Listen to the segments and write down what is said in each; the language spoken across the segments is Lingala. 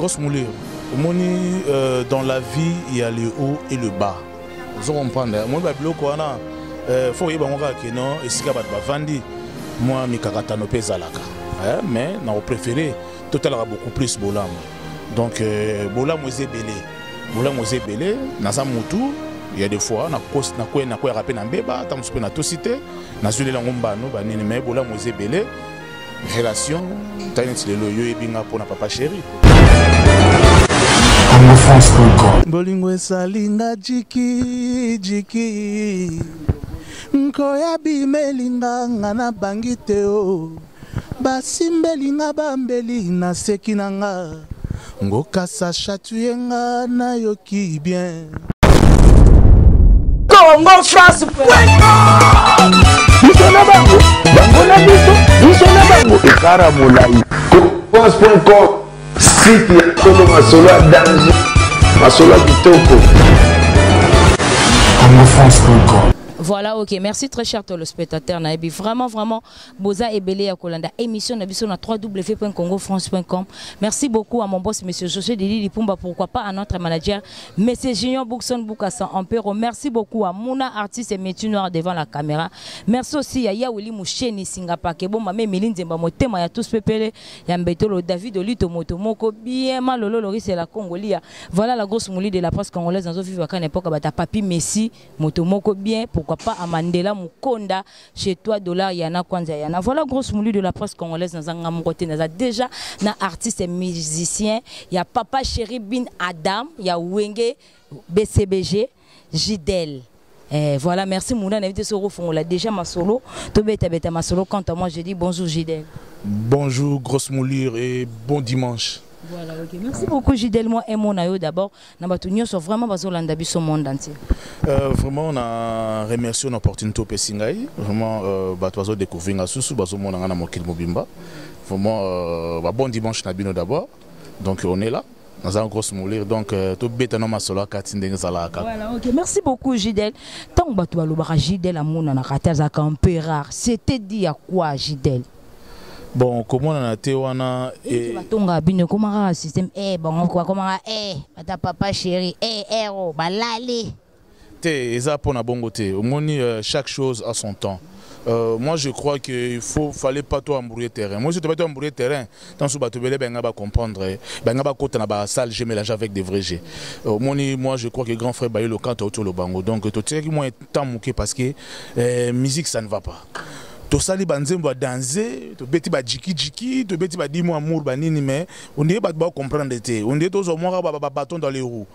Grosse moulure, omoni dans la vie il y a le haut et le bas. Ozo comprendre, omoni ba biloko wana faut oyeba yango kaka ke non esika bato bavandi mwa mikakatano mpe ezalaka, mais na kopréféré totalaka beaucoup plus bolamu. Donc bolamu eza ebele, bolamu eza ebele. Naza mutu, il y a des fois nakweyaka mpe na mbeba, ata mosusu mpe natosi te, nazwelela yango mbano banini, mais bolamu eza ebele. Relation tali neti lelo yo oyebi nga mpona papa chéri. Bolingo esalinga jiki jiki, nkoya bimelinga nga na bangi te o basimbelinga bambeli naseki na nga ngokasa chatouye nga nayoki bien. Congo France. Biso na bango, bango na biso, biso na bango ekara molai. France.com, site ya solo, masolo ya danger, masolo ya kitoko. CongoFrance.com. Voilà, ok. Merci très cher téléspectateur nayebi. Vraiment, vraiment, boza ebele ya kolanda émission na biso na www.congofrance.com. Merci beaucoup à mon boss, monsieur José Dili Pumba, pourquoi pas à notre manager, monsieur Junior Boukson Boukassan Ampero. Merci beaucoup à Mouna, artiste et métier noir devant la caméra. Merci aussi à Yaouli Moucheni Singapake, bon, mamé Méline Zemba Motema, ya tous pépélé, ya Mbetolo, David Olito Moto Moko, bien Malolo Loris et la Congolia. Voilà la grosse moulie de la presse congolaise dans vivre à l'époque, bata Papi Messi, Moto Moko bien, pourquoi pas à Mandela Mukonda, chez toi dollar yana kwanza yana. Voilà grosse moulue de la presse congolaise dans un ngamokote naza déjà na artiste et musicien, il y a Papa Chéri Bin Adam, il y a Wenge BCBG Jidel. Eh, voilà, merci Mouna, invité sur Fongola déjà ma solo, to beta beta ma solo. Quant à moi, je dis bonjour Jidel. Bonjour grosse moulure et bon dimanche. Voilà, ok. Merci beaucoup Jidel, moi et mon ayo d'abord. Na bato nyonso vraiment bazolanda biso monde entier. Vraiment on a remercié une opportunité opesi ngai. Vraiment bato bazo découvrir nga susu, bazomona nga na mokili mobimba. Vraiment bah, bon dimanche na bino d'abord. Donc on est là. Dans un grosse moulure, donc tout bête non masolo kati ndenge zalaka. Voilà, ok. Merci beaucoup Jidel. Tant bato balobaka Jidel amona na kati azaka un peu rare. C'était dit à quoi Jidel? Bon, comment on a été wana et batonga bino comment kaka système bon quoi comment bata papa chéri héros balali. Te eza pona bongo te. Omoni chaque chose a son temps. Moi je crois que il faut fallait pas toi embrouiller terrain. Moi je te pas toi embrouiller terrain. Tant sous bato belé benga ba comprendre, benga ba kota na ba salle j'ai mélangé avec des vrais jets. Moni moi je crois que grand frère Bayo le canto autour le bango. Donc to tirer moi temps mouké parce que musique ça ne va pas. Tosali ba nzembo ya danser, tobeti ba jiki jiki, tobeti ba dis-moi amour ba nini, mais on dirait ba ba comprendre te. On dirait tozo moi ba ba bâton dans les roues.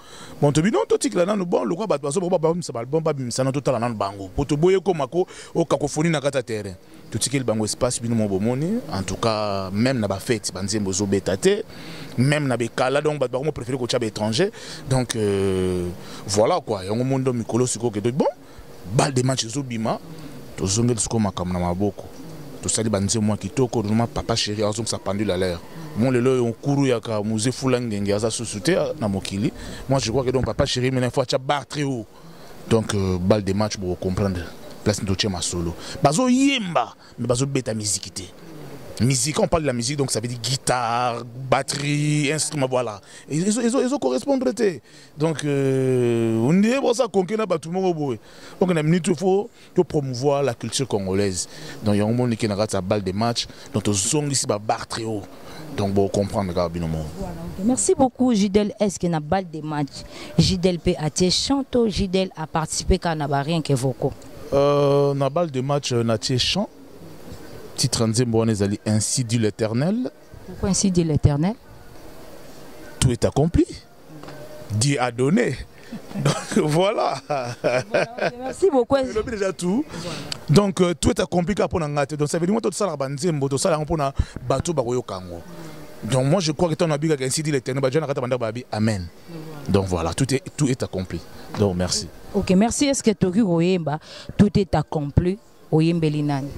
Bon tobi non totikla nanu bon lokwa bato bazo ba ba misa ba bon ba bimisa na totala nanu bango. Po toboye koma ko o cacophonie na kata terrain. Totikeli bango espace bino mo bomoni, en tout cas même na ba fête ba nzembo zo beta te, même na bekala donc bato ba préférer ko tcha étranger. Donc voilà quoi, yango mondo mikolo siko ke bon balle de match zo bima. Tozongeli sikoyo makambo na maboko. Tosali ba nzembo mwa kitoko, vraiment papa chéri azongisa pendule à l'heure. Mon lelo oyo nkuru yaka musée Fula Ngenge aza susu te na mokili. Moi je crois que donc papa chéri maintenant il faut atia barre très haut. Donc balle de match pour comprendre place ndoche masolo. Bazo yemba mais bazo beta musique te. Musique, on parle de la musique, donc ça veut dire guitare, batterie, instrument, voilà. Et ils ont correspondre te. Donc on est bon ça conquérir na batu moko boye. Donc na minute il faut to promouvoir la culture congolaise. Donc il y a un monde qui n'a pas balle de match, donc on ici ba barre très haut. Donc bon comprendre gars binomo. Voilà, okay. Merci beaucoup Jidel. Est-ce que na balle de match Jidel P a été chanto, Jidel a participé quand na ba rien que vocaux. Na balle de match na tie chant. Titre nzembo wana ezali ainsi dit l'Éternel. Pourquoi ainsi dit l'Éternel? Tout est accompli. Dieu a donné. Donc voilà. Voilà, okay, merci beaucoup. Je l'ai déjà tout. Voilà. Donc tout est accompli pour ngate. Donc ça veut dire moi tout ça la banzembo, tout ça la pour na bateau bakoyokango. Donc moi je crois que ton abiga ainsi dit l'Éternel, ba jana kata banda babi. Amen. Voilà. Donc voilà, tout est accompli. Donc merci. OK, merci. Est-ce que toki koyemba tout est accompli oyembeli nani?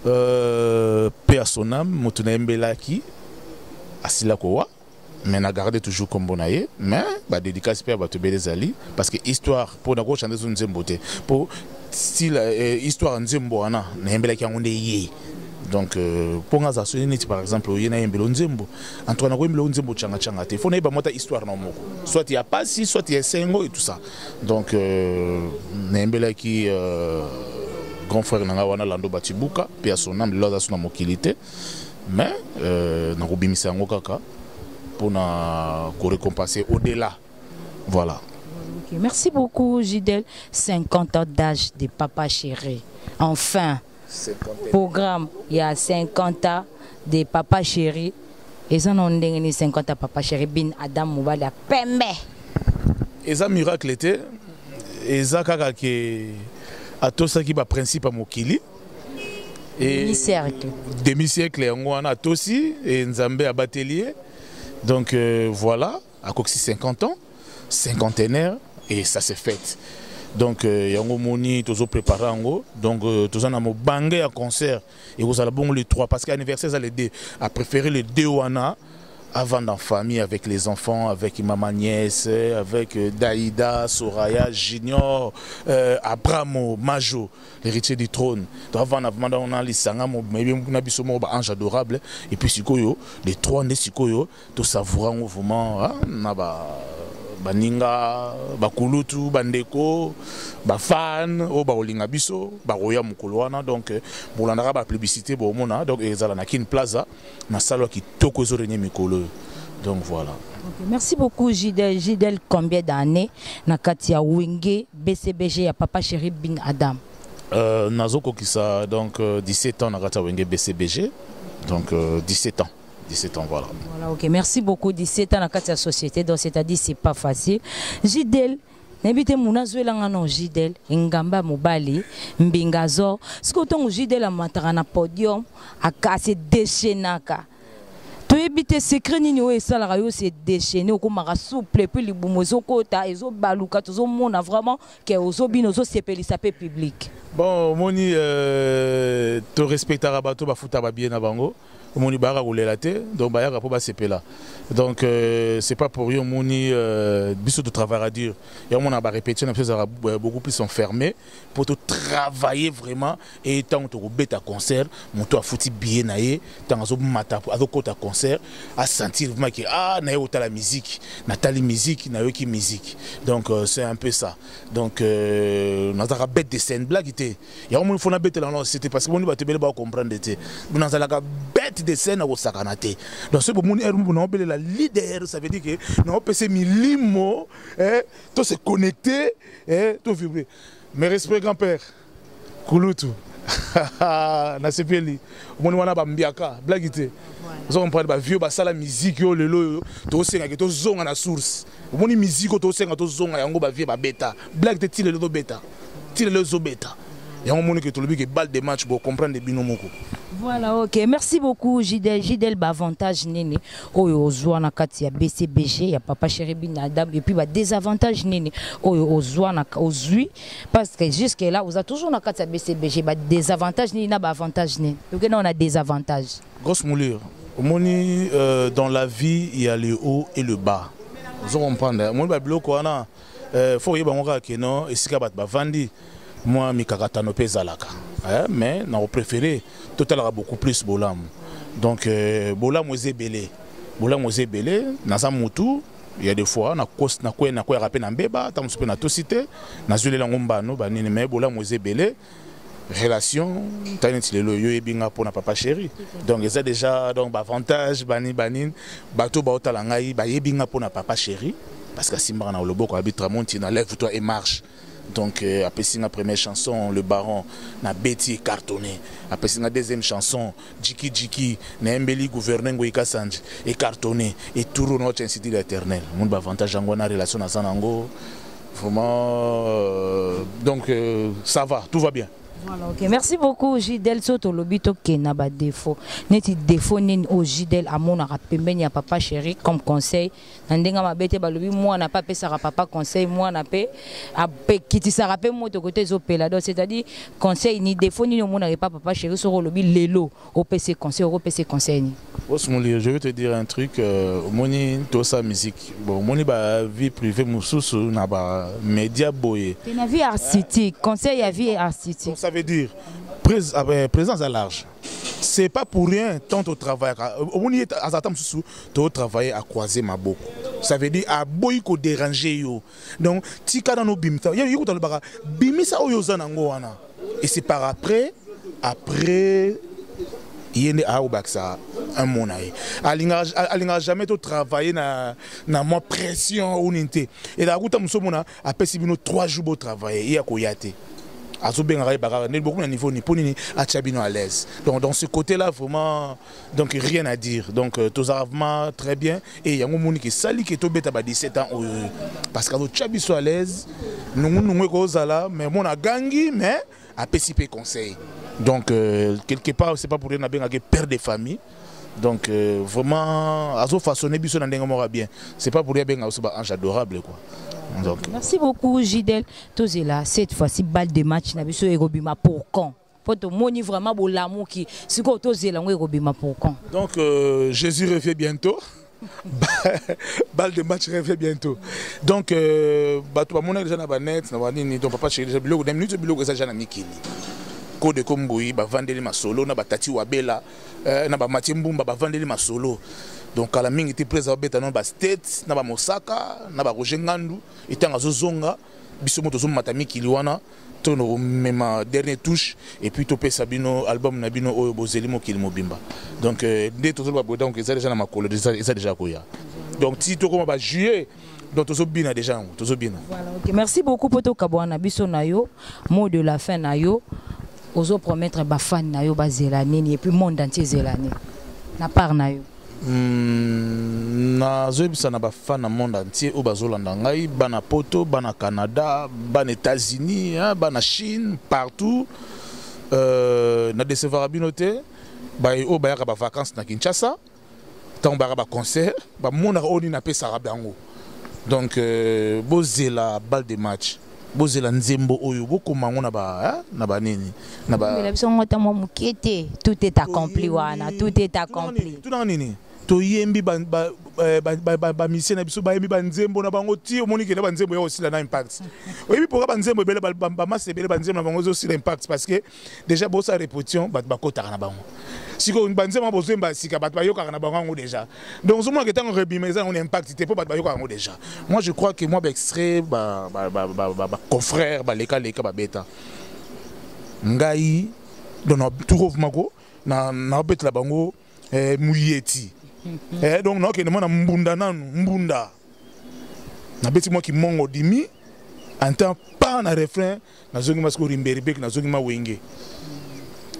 Paix à son âme, moto na yembelaki asila kowa. Mais na garde toujours kombo na ye, mais badédicace mpe ya bato ebele ezali, parce que histoire mpo nakochange so nzembo te, mpo style histoire ya nzembo wana nayembelaki yango nde ye. Donc mpo nga aza so neti par exemple oye nayembela nzembo, en tout cas nakoyembela nzembo tiangatianga te, faut nayeba mwa ta histoire na moko, soit ya pasi, soit ya esengo et tout ça. Donc nayembelaki grand frère na nga wana, Lando Batibuka, mpe ya son âme. Lelo aza so na mokili te, mais nakobimisa yango kaka mpona korécompenser au-delà, voilà. Ok, merci beaucoup Jidel. 50 ans d'âge de papa chéri. Enfin, programme, il y a 50 ans de papa chéri. Eza na ndenge ni 50 ans papa chéri bin Adam, mobali ya pembe? Eza miracle te, eza kaka ke atosaki baprincipe ya mokili. Demi-siècle. Demi-siècle yango wana atosi e Nzambe abateli ye. Donc voilà, akokisi 50 ans, cinquantenaire, et ça s'est fait. Donc yango moni tozopréparé yango. Donc toza na mobange ya concert, ekozala bongo le 3, parce que anniversaire eza le 2. A préféré le 2 wana avant en famille, avec les enfants, avec maman nièce, avec Daïda, Soraya, Junior, Abramo, Majo, l'héritier du trône. Donc avant, avant on a lisanga na biso moko ba ange adorable. Et puis sikoyo les trois nde sikoyo to savoura vraiment, hein, na ba baninga, bakulutu, bandeko, bafan oyo bakolinga biso, bakoya mokolo wana. Donc bolandaka bapublicité, bomona. Donc ezala na Kin Plaza, na salle ya kitoko ezorenie mikolo oyo. Donc voilà. Okay, merci beaucoup Jidel. Jidel, combien d'années na kati ya Wenge BCBG ya papa chéri Bin Adam? Nazokokisa donc 17 ans na kati ya Wenge BCBG, donc 17 ans, 17 ans, voilà. Voilà, ok, merci beaucoup. 17 ans na kati ya société, donc c'est-à-dire c'est pas facile. Jidel, nayebi te muna azwelanga no Jidel ngamba mobali mbinga azor. Soki ntongo Jidel amataka na podium, ase déchaînaka, toyebi te secret nini oyo esalaka yo se déchaîner, okomaka souple, puis libumu ezokota, ezobaluka, tozomona vraiment ke ozobina, ozosepelisa mpe public. Bon, omoni, torespectaka bato bafuta babillet na bango. Omoni, bayaka kolela te, donc bayaka mpo basepela. Donc c'est pas pour rien. Omoni, biso totravaillera dur. Ya omona barépétition na biso ezalaka beaucoup plus enfermé mpo totravailler vraiment. E ntango tokobeta concert, moto afuti billet na ye, ntango azomata, azokota concert, asentir vraiment ke ah, naye kotala musique, natali musique, nayoki musique. Donc c'est un peu ça. Donc nazalaka bête de scène, blague te. Yango moni fo nabetela ngo, c'était parce que moni bato ebele bakocomprendre te. Nazalaka bête de scène, akosakana te. Donc soki bomoni ere mobu naobelela leader, ça veut dire que naopesa milimo, to se connecter, to vibrer. Mais respect, grand père kulutu, nasepeli. Omoni wana bambiaka, blague te. Oza comprendre, bavieux basala musique oyo lelo oyo tosengaki tozonga na source. Omoni, musique oyo tosenga tozonga yango, bavieux babeta, blague te. Ti lelo tobeta, ti lelo ezobeta. Yango omoni ke tolobi ke balle de match, bocomprendre bino moko. Voilà, ok, merci beaucoup Jidel. Jidel, baavantage nini oyo ozwa na kati ya BCBG ya papa chéri Bin Adam, et puis badésavantage nini oyo ozwa na ozwi, parce que jusque là oza toujours na kati ya BCBG? Badésavantage nini na baavantage nini? Tokenda na désavantage. Grosse moulure. Omoni, dans la vie il y a le haut et le bas, ozo comprendre. Omoni, babiloko wana, faut oyeba yango kaka keno esika bato bavandi, mwa mikakatano mpe ezalaka, mais na kopréféré totalaka beaucoup plus bolamu. Donc bolamu eza ebele, bolamu eza ebele. Naza motu, il y a des fois nakweyaka mpe na mbeba, ntango mosusu mpe natosi te, nazwelela yango mbano banini, mais bolamu eza ebele. Relation tali neti lelo yo oyebi nga mpona papa chéri, donc eza déjà donc baavantage banini banini. Bato baotala ngai bayebi nga mpona papa chéri, parce que asimbaka na loboko, abi Tramontina, lève toi et marche. Donc apesi nga première chanson, Le Baron, na beti, cartonné. Apesi nga deuxième chanson, Jiki Jiki, nayembeli gouverneur Ngoyi Kasanji, ecartonné. Eturu na otya institut l'éternel. Moni baavantage yango wana, relation naza nango vraiment, donc ça va, tout va bien. Voilà, ok. Merci beaucoup Jidel. So tolobi tokenda ba défaut. Neti défaut nini o Jidel amonaka pembeni ya papa chéri comme conseil. Na ndenge mabe te balobi mwana pa apesaka papa conseil, mwana pe apekitisaka pe moto kote ezopela. Donc c'est-à-dire conseil ni défaut nini omonaka epa papa chéri soko olobi lelo opesi conseil, okopesi conseil nini? Osmoli, je vais te dire un truc, omoni tosa musique. Bon, omoni ba vie privée mosusu na ba média boye. Te na vie artistique, conseil ya vie artistique. Donc ça veut dire présence à large. C'est pas pour rien tant au travail. Omoni azata mosusu to travailler à croiser maboko. Ça veut dire aboyi ko déranger yo. Donc tika nano bimisa. Yo yo tolobaka bimisa oyo oza nango wana. Et c'est par après ye nde aobakisa un mot na ye. Alingaka jamais to travailler na mwa pression ou nini te. Ezalaka kuta mosu omona apesi bino 3 jours bo travailler, ye akoya te. Azobengaka ye bakaka nde beaucoup na niveau ni mpo nini atia bino à l'aise. Donc dans ce côté là vraiment, donc rien à dire. Donc tozalaka vraiment très bien. Et yango moni ke sali ke tobeta ba 17 ans oyo parce que azotia biso à l'aise. Nungu nungu ekozala, mais mona gangi, mais apesi pe conseil. Donc quelque part c'est pas pour rien nabengaka père de famille. Donc vraiment azo façonner biso na ndenge moko bien. C'est pas pour rien benga biso ba ange adorable quoi. Donc merci beaucoup Jidel. Tozela cette fois-ci balle de match na biso ekobima pour quand? Po tomoni vraiment bolamuki sikoyo tozela yango ekobima pour quand? Donc Jésus revient bientôt. Balle de match revient bientôt. Donc bato bamona déjà na ba net na ba nini. Donc papa chéri déjà biloko na minute biloko eza déjà na mikili. Kode kombui bavandeli masolo na batati wabela na ba Mathieu Mbumba bavandeli masolo. Donc kala mingi te président beta na ba state na ba Mosaka na ba Roger Ngandu etanga zozonga biso moto zomata mikili wana to no mema dernière touche et puis to pesa bino album na bino oyo bozeli mokili mobimba. Donc nde tozoloba boye, donc eza déjà na makolo, eza déjà koya. Donc ti tokoma ba juillet, donc tozobina déjà yango, tozobina. Voilà, ok. Merci beaucoup poto kabwana biso na yo, mot de la fin na yo. Ozo promettre ba fan na yo bazela nini et puis monde entier zela nini na part na yo. Nazoyebisa na ba fan na monde entier oyo bazolanda ngai, bana Poto, bana Canada, bana États-Unis, hein, bana Chine, partout. Na décevoir bino te, ba oyo bayaka ba vacances na Kinshasa, ntango bayaka ba concert, ba monaka oyo nini napesaka bango. Donc bozela balle de match, bozela nzembo oyo bokoma yango na ba, hein, na ba nini, na ba Bozela biso ngo ta mwa moke te, tout est accompli wana, tout est accompli. Tout na nini? Toyembi ba musicien na biso, bayembi ba nzembo na bango ti omoni ke na ba nzembo ya osila na impact. Oyebi pourquoi ba nzembo ebele, ba masse ebele ba nzembo na bango ezosila impact? Parce que déjà bosa répétition bato bakotaka na bango. Sikoyo ba nzembo bozoyemba sika bato bayokaka na bango yango déjà. Donc ozomona ke ntango rebima eza yango na impact te mpo bato bayokaka yango déjà. Moi je crois que moi ba extrait, ba confrère, ba leka leka, ba beta. Ngai, donc, na tour mako, na betela bango, muyeti. Donc, na okende mwana mbunda nanu, mbunda. Na beti mwa kimongo dimi, en temps pas na refrain, na zongi masiko rimberibek, na zongi mawenge.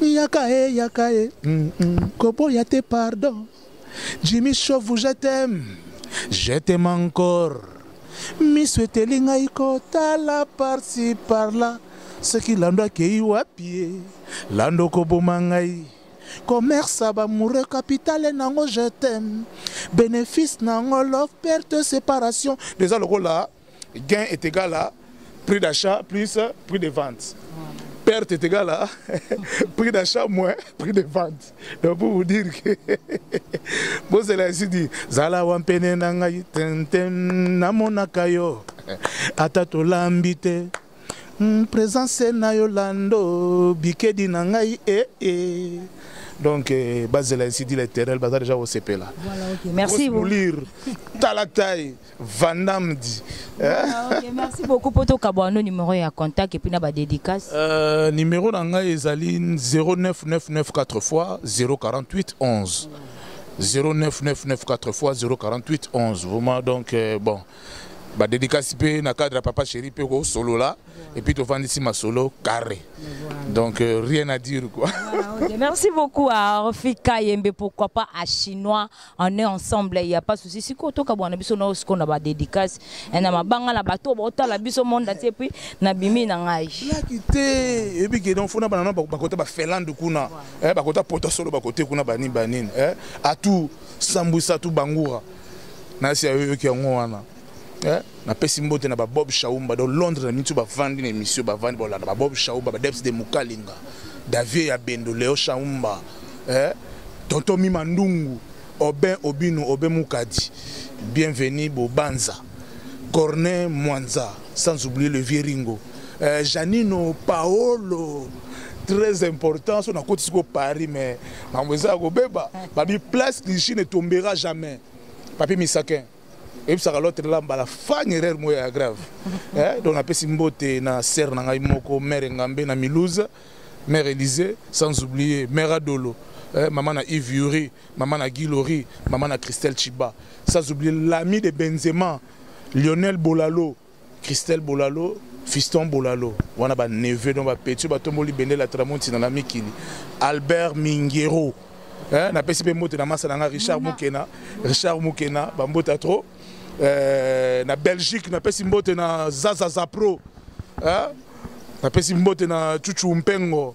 Yaka e, yaka e, koboya te pardon. Jimmy Chauve, je t'aime, je t'aime encore. Miso eteli ngai kotala par-ci par-là. Soki lando akei wapi ye, lando koboma ngai. Commerce ba amoureux, capitale nango je t'aime. Bénéfice nango love, perte, séparation. Déjà lokola gain est égal à prix d'achat plus prix de vente. Perte est égal à prix d'achat moins prix de vente. Donc pour vous dire que bozela ici dit zala wampene na ngai tentem namonaka yo ata tolambi te. Présence na yo lando bikedi na ngai eh, eh. Donc bazela ici dit l'éternel baza déjà au sepela. Voilà, ok. Merci beaucoup. Moulir Talatai Vandam dit. Voilà, ok, merci beaucoup poto kabwano numéro ya contact et puis na ba dédicace. Numéro na ngai ezali zéro neuf neuf neuf quatre fois zéro quarante-huit onze. Zéro neuf neuf neuf quatre fois zéro quarante-huit onze. Vraiment donc bon. Badédicace mpe na cadre ya Papa Chéri mpe kosolola, et puis tovandisi masolo carré. Donc rien à dire, quoi. Voilà, ok. Merci beaucoup à Orphy Kayembe, pourquoi pas à Chinois. On est ensemble, il n'y a pas de souci. Si kotoka bwana biso na osiko na ba dédicace, na mabanga na bato botala biso monde entier, puis na bimi na ngai. Laki te eyebi ke donc fona bana bakota bafinlande kuna, bakota poto solo, bakote kuna banini banini, atu sambwisa atu bangura nasi ayoyoki yango wana. Napesi mbote na babob Shaumba donc Londres na minti bavandi na émission, bavandi bolanda babob Shaumba, badeps de Mokalinga, Davier ya Bendo, Leo Shaumba, tonton Mima Ndungu, Obin Obino, Obin Mukadi, bienvenue Bobanza, Cornet Mwanza, sans oublier le vieux Ringo, Janino Paolo, très important. So nakoti siko Paris, mais makambo eza ya kobeba. Babi place Clichy ne tombera jamais. Papi Misakin oyebisaka l'autre la mbala fani erreur moko ya grave. Donc napesi mbote na sere na ngai moko, mare Ngambe na Milouse, mère Élysée, sans oublier mère Adolo, mama na Yves Yuri, mama na Guy Lori, mama na Christelle Chiba, sans oublier l'ami de Benzema, Lionel Bolalo, Christelle Bolalo, Fiston Bolalo wana baneveu. Donc bapeti batomboli bendela Tramontina na mikili. Albert Mingero, napesi mpe mbote na masa na nga Richard Mukena, Richard Mukena, bambota trop. Na Belgique napesi mbote na Zaza Zapro, napesi mbote na Chuchu Mpengo,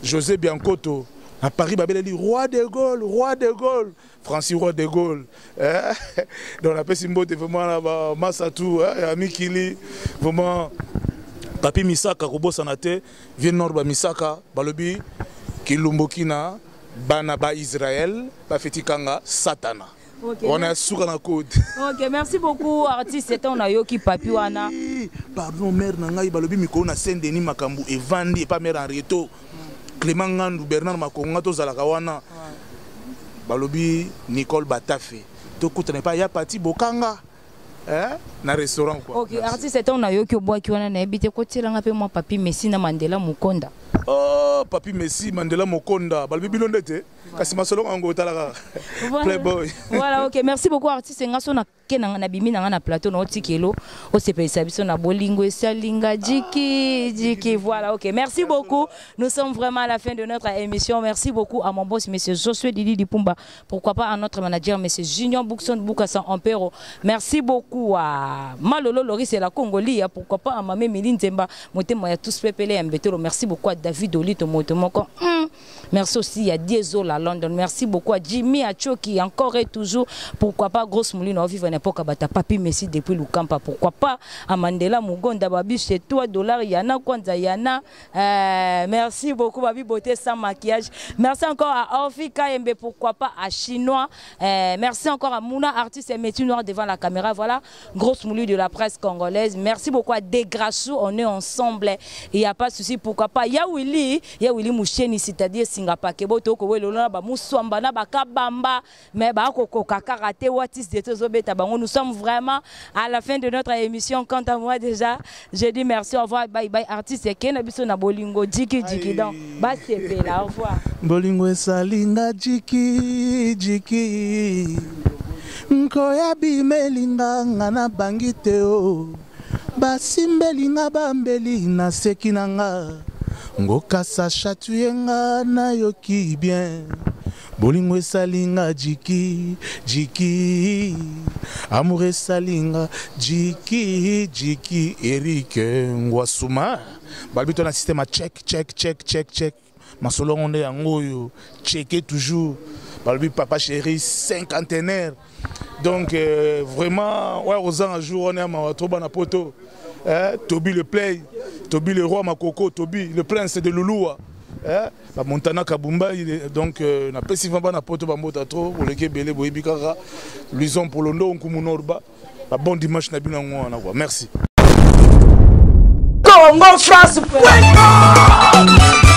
José Biancoto na Paris. Babeleli Roi de Gaulle, Roi de Gaulle, Francis Roi de Gaulle. Donc napesi mbote vraiment na bamasa tout ya mikili, vraiment Papi Misaka kobosana te, vie nord bamisaka. Balobi kilumboki na bana ba Israel bafeti kanga Satana. Wana ya suka na code. Ok, merci beaucoup artiste. Ntango nayoki papi wana. Pardon, mare na ngai balobi mikolo na Saint Denis makambo evandi epa mare Henrieto, Clément Ngandu, Bernard Makonga, tozalaka wana. Balobi Nicole Batafe, tokutana epa ya Pati Bokanga, na restaurant, quoi. Ok. Merci. Artiste, ntango nayoki obwaki wana, nayebi te kotielanga mpe mwa Papi Messi na Mandela Mokonda. Oh, Papi Messi, Mandela Mokonda, balobi bino nde te, kasi masolo yango otalaka Playboy. Voilà, ok, merci beaucoup artiste. Nga so nake na nabimi na nga na plateau na otikelo osepelisa biso na bolingo esalinga jiki jiki. Voilà, ok, merci beaucoup. Nous sommes vraiment à la fin de notre émission. Merci beaucoup à mon boss, monsieur Josué Didi Dipumba, pourquoi pas à notre manager, monsieur Junior Bookson Bukasa Ampero. Merci beaucoup à Malolo Loris et la Congoli, pourquoi pas à Mamé Mili Nzemba Motema ya tous pepele ya Mbetolo. Merci beaucoup à David Olito Motomoko. Merci aussi à Diesel à London. Merci beaucoup à Jimmy Achoki, encore et toujours. Pourquoi pas Grosse Mouline, vivre n'importe Bata Papi Messi depuis Lukampa. Pourquoi pas à Mandela Mugonda Babi chez toi, dollar Yana Kwanza Yana. Merci beaucoup Babi Beauté sans maquillage. Merci encore à Orphy Kayembe, pourquoi pas à Chinois. Merci encore à Mouna, artiste et métier noir devant la caméra. Voilà, grosse moulure de la presse congolaise. Merci beaucoup à Degrassou, on est ensemble. Il n'y a pas de souci, pourquoi pas. Ya Willy, Ya Willy Moucheni, c'est-à-dire Singapore, Keboto, Kowelo, ba Mousswamba, na ba Kabamba, mais ba Koko Karate, Watis de Tozobeta. Bango. Nous sommes vraiment à la fin de notre émission. Quant à moi déjà, je dis merci, au revoir, bye bye, artiste Ken Biso na bolingo, jiki jiki, donc, ba là, au revoir. Bolingo esalinga jiki jiki, nkoya bimelinga nga na bangi te o basimbelinga bambeli naseki na nga ngokasa chatouye nga nayoki bien. Bolingo esalinga jiki jiki, amour esalinga jiki jiki. Erik Ngwasuma balobi to na système ya check check check check check, masolo yango nde yango oyo checké toujours. Balobi Papa Chéri cinquantenaire, donc vraiment oya kozanga jour wana ya mawa trop. Bana poto, Tobi le play, Tobi le roi Makoko, Tobi le prince de Lulua, bamontana Kabumba. Donc napesi va bana poto bambota trop, boleki ebele, boyebi kaka Luison Polondo Nkumu Norba. Ba bon dimanche na bino yango wana, quoi. Merci. Congo France.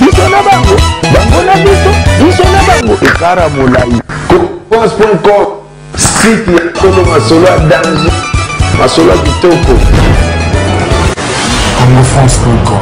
Biso na bango, bango na biso, biso na bango ekara molai. France.com, site ya solo, masolo ya danger, masolo ya kitoko. congofrance.com.